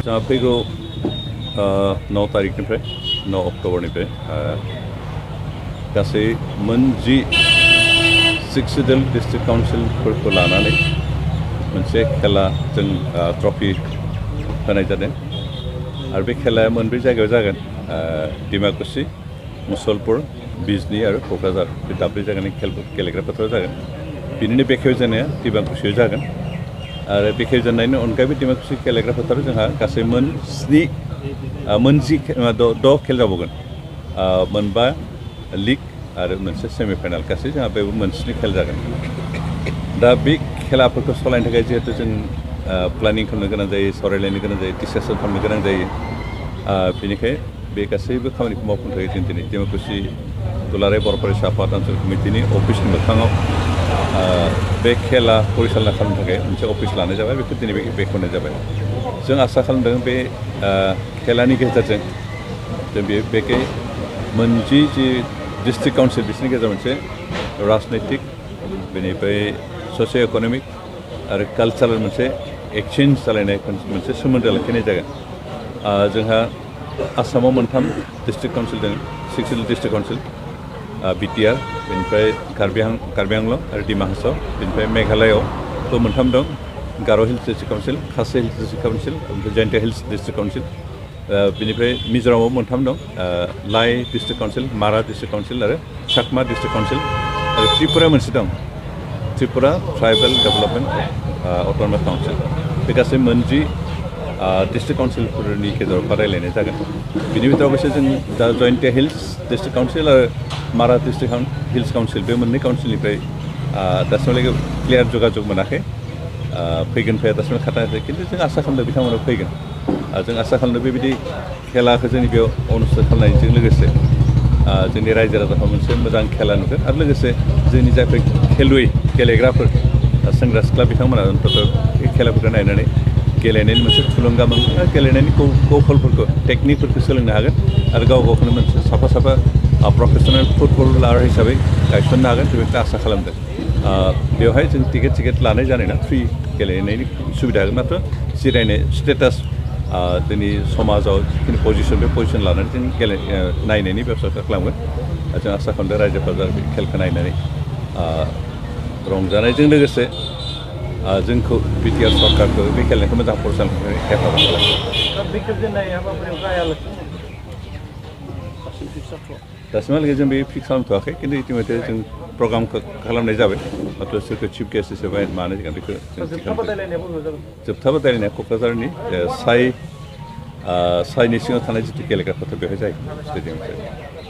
जोंहा फैगौ 9 तारिखनिफ्राय 9 अक्ट'बरनिफ्राय गासै मोनजि सिक्सोदोल डिस्ट्रिक्ट काउन्सिलफोरखौ लानानै मोनसे खेला जों ट्रफि होनाय जादों आरो बे खेलाया मोनब्रै जायगायाव जागोन डिमाकुसि मुसलपुर बिजनी आरो क'क्राझार बे दाब्रै जायगानि गेलेग्रा फोथाराव जागोन बिनिनो बेखेवजेननाया डिमाकुसियाव जागोन आरो बेखेवजेननायनि अनगायैबो डिमाकुसि गेलेग्रा फोथाराव जोंहा गासै मोनजि द' खेल जाबावगोन मोनबा लिग आरो मोनसे सेमिफाइनाल गासै जोंहा बेयाव मोनस्नि खेल जागोन दा बे खेलाफोरखौ सालायनो थाखाय जिहेतु जों प्लानिं खालामनो गोनां जायो सावरायलायनो गोनां जायो डिसकासन खालामनो गोनां जायो बेनिखाय बे गासैबो खामानिखौ मावफुंनो थाखाय जों दिनै डिमाकुसि दुलाराय बर' फरायसा आफाद ओनसोल कमिटिनि अफिसनि मोखाङाव बे खेला परिचालना खालामनो थाखाय मोनसे अफिस लानाय जाबाय बेखौ दिनै बेखेवनाय जाबाय जों आसा खालामदों बे खेलानि गेजेरजों जों बेखे मोनजि जि डिस्ट्रिक्ट काउन्सिल बिसोरनि गेजेराव मोनसे राजनैतिक बेनिफ्राय ससिय' इक'नमिक आरो कालचारेल मोनसे एक्सचेन्ज जालायनाय मोनसे सोमोन्दो लाखिनाय जागोन जोंहा आसामाव मोनथाम डिस्ट्रिक्ट काउन्सिल दङ सिक्सोदोल डिस्ट्रिक्ट काउन्सिल BTR बेनिफ्राय कार्बि आंलं आरो डिमा हासाव बेनिफ्राय मेघालयआवबो मोनथाम दं गार' हिल्स डिस्ट्रिक्ट काउन्सिल खासि हिल्स डिस्ट्रिक्ट काउन्सिल ओमफ्राय जयन्तिया हिल्स डिस्ट्रिक्ट काउन्सिल बेनिफ्राय मिज'रामाव मोनथाम दं लाइ डिस्ट्रिक्ट काउन्सिल मारा डिस्ट्रिक्ट काउन्सिल आरो चाकमा डिस्ट्रिक्ट काउन्सिल आरो त्रिपुरा मोनसे दं Tripura tribal development autonomous council बे गासै मोनजि डिस्ट्रिक्ट काउन्सिलफोरनि गेजेराव बादायलायनाय जागोन बिनि बिथोरावसो जों दा जयन्तिया हिल्स डिस्ट्रिक्ट काउन्सिल आरो मारा डिस्ट्रिक्ट हिल्स काउन्सिल बे मोननै काउन्सिलनिफ्राय दासिमहालागै क्लियार जगाजग मोनाखै फैगोन फैया दासिम खाथायाखै खिन्थु जों आसा खालामदों बिथांमोना फैगोन जों आसा खालामदों बेबायदि खेलाखौ जोंनि बेयाव अनुस्ठान खालामनायजों लोगोसे जोंनि रायजो राजाफ्रा मोनसे मोजां खेला नुगोन आरो लोगोसे जोंनि जायफोर खेलुवै गेलेग्राफोर सेंग्रा सिख्ला बिथांमोना अन्तत बे खेलाफोरखौ नायनानै गेलेनायनि मोनसे थुलुंगा मोनगोन गेलेनायनि कौशलफोरखौ टेकनिकफोरखौ सोलोंनो हागोन आरो गाव गावखौनो मोनसे साफा प्रफेसनेल फुटबलार हिसाबै गायसननो हागोन बेखौ आसा खालामदों बेवहाय जों टिकेट लानाय जानाय ना फ्रि गेलेनायनि सुबिदा होगोन मात्र जिरायनाय स्टेटास जोंनि समाजाव जिखिनि पजिसन बे पजिसन लानानै जों नायनायनि बेबस्था खालामगोन जों आसा खालामदों रायजोफोरा बे खेलखौ नायनानै रंजानायजों लोगोसे जोंखौ BTR सरखारखौ बे खेलनायखौ मोजां परिचालना हेफाजाब दासिमहालागै जों बे फिक्स खालामथ'वाखै खिन्थु इतिमध्य जों प्रग्रामखौ खालामनाय जाबाय मात्र सोरखौ चिफ गेस्ट हिसाबै मानो जागोन बेखौ जोबथा बादायलायनाया क'क्राझारनि साइनि सिङाव थानाय जिथु गेलेग्रा फोथार बेवहाय जायो स्टेडियामनिफ्राय